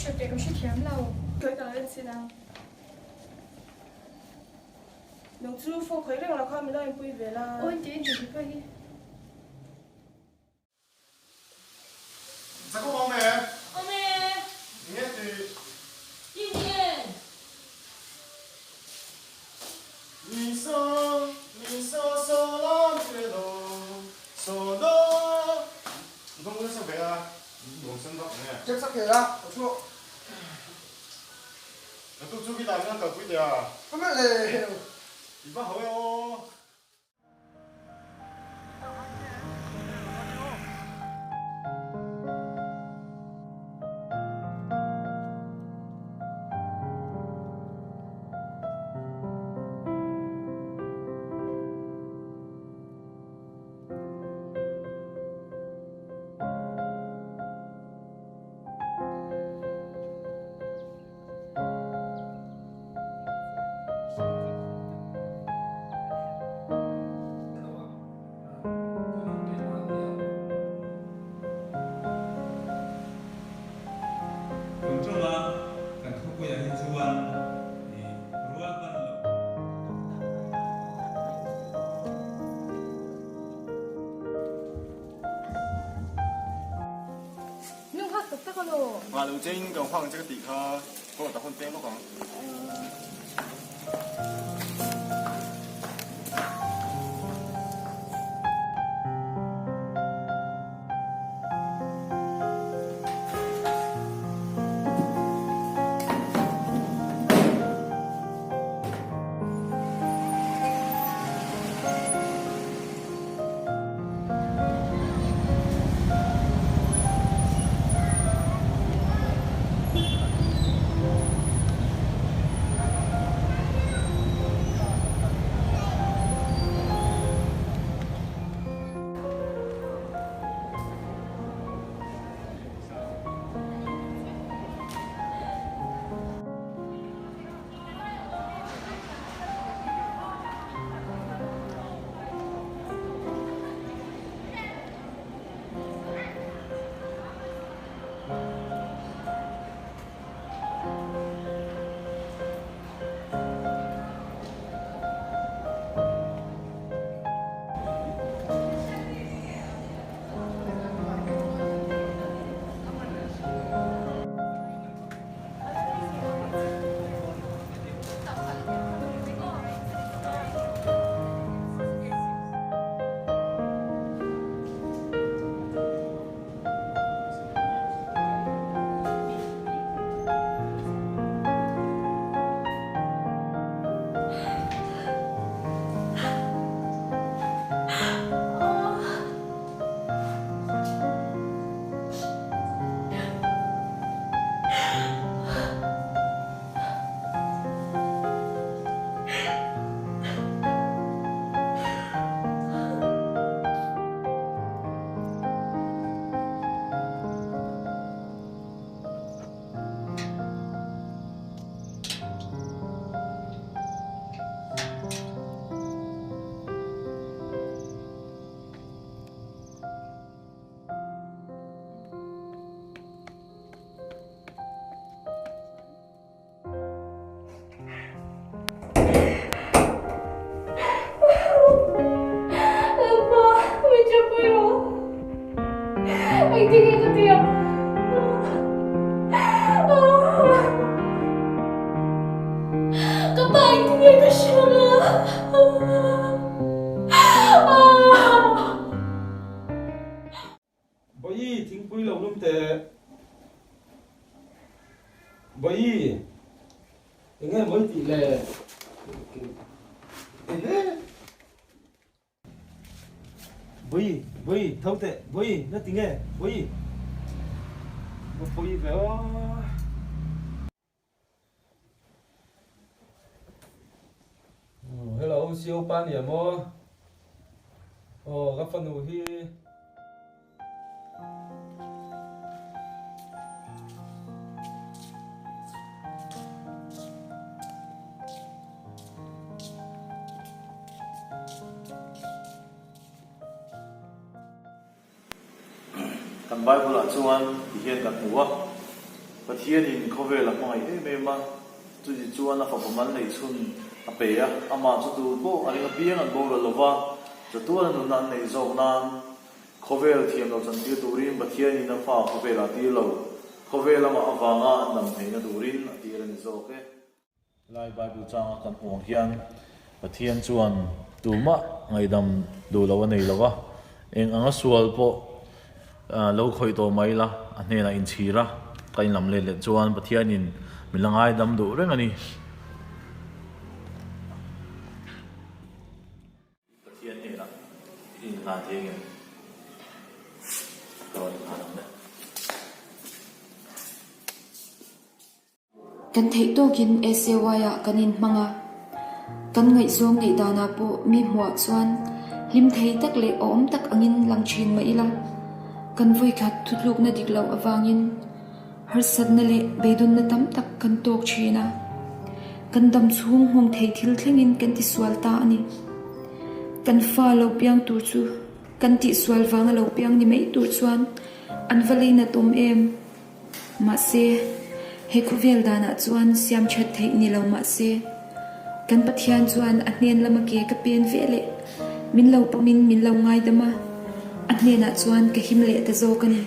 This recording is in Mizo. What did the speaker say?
Hre teh ka hrethiam lo. Khawi ka lo en sin ang. Nang chu phone khawih reng lo kha min lo enpui ve la. Aw en teh en teh tih pawh hi. Jacob awm e. Awm e. Nge ti. Ti ni e. Mi so mi so so la mi le do so do. Dawng nasa ve a, nuam sen vak nge. Check sak thei a, ka thu. Naktuk chu khitah hian kalpui teh a. Ka melh leh. I va hau e aw. Tun tuma kan khawpuiah hi chuan rual ban lo. Nung hak tak tak alaw. Ngah lo che in kan hwang che ka tih kha ka rawn ta hawn peng lawk ang. Bawi thingpui lo lum teh. Bawi enge mawi tih le. Ehe. Bawi bawi tho teh bawi na ti nge bawi. Va pawi ve aw. Hello Sio pa nia maw? Aw ka fanu hi. Kan Bible ah chuan ti hian kan hmu a. Pathianin khawvel a hmangaih em em a, chuti chuan a fapa mal neih chhun a pe a, amah chu tu pawh a ring apiang an boral lo va, chatuan a nunna an neih zawk nan khawvel thiam lo chantir turin Pathianin a fa khawvelah a tir lo, khawvel amah avanga an dam theihna turin a tir a ni zawk e. Lai Bible changa kan hmuh ang hian Pathian chuan tumah ngaihdam duh loh a nei lo va, eng anga sual pawh lo khawih tawh mai ila a hnenah inchhir a, ka inlam let leh chuan Pathianin min la ngaidam duh reng a ni. Pathian hnenah i inhlan thei ngem? Ka rawn inhlan ang le. Kan theih tawkin SAY-ah kan inhmang a, kan ngaihzawng neih danah pawh mi hmuah chuan hlim thei tak leh awm tak angin lang thin mah ila, kan vawikhat thutlukna dik loh avangin harsatna leh beidawnna tam tak kan tawk thin a, kan dam chhung nghawng thei thil thlengin kan tisual ta a ni. Kan fa lo piang tur chu kan tihsual vanga lo piang ni mai tur chuan an va leinat awm em? Mahse, he khawvel danah chuan siam that theih ni lo mahse, kan Pathian chuan a hnen lama ke ka pen ve leh min lo pawmin min lo ngaidam a, a hnenah chuan ka him leh ta zawk a ni.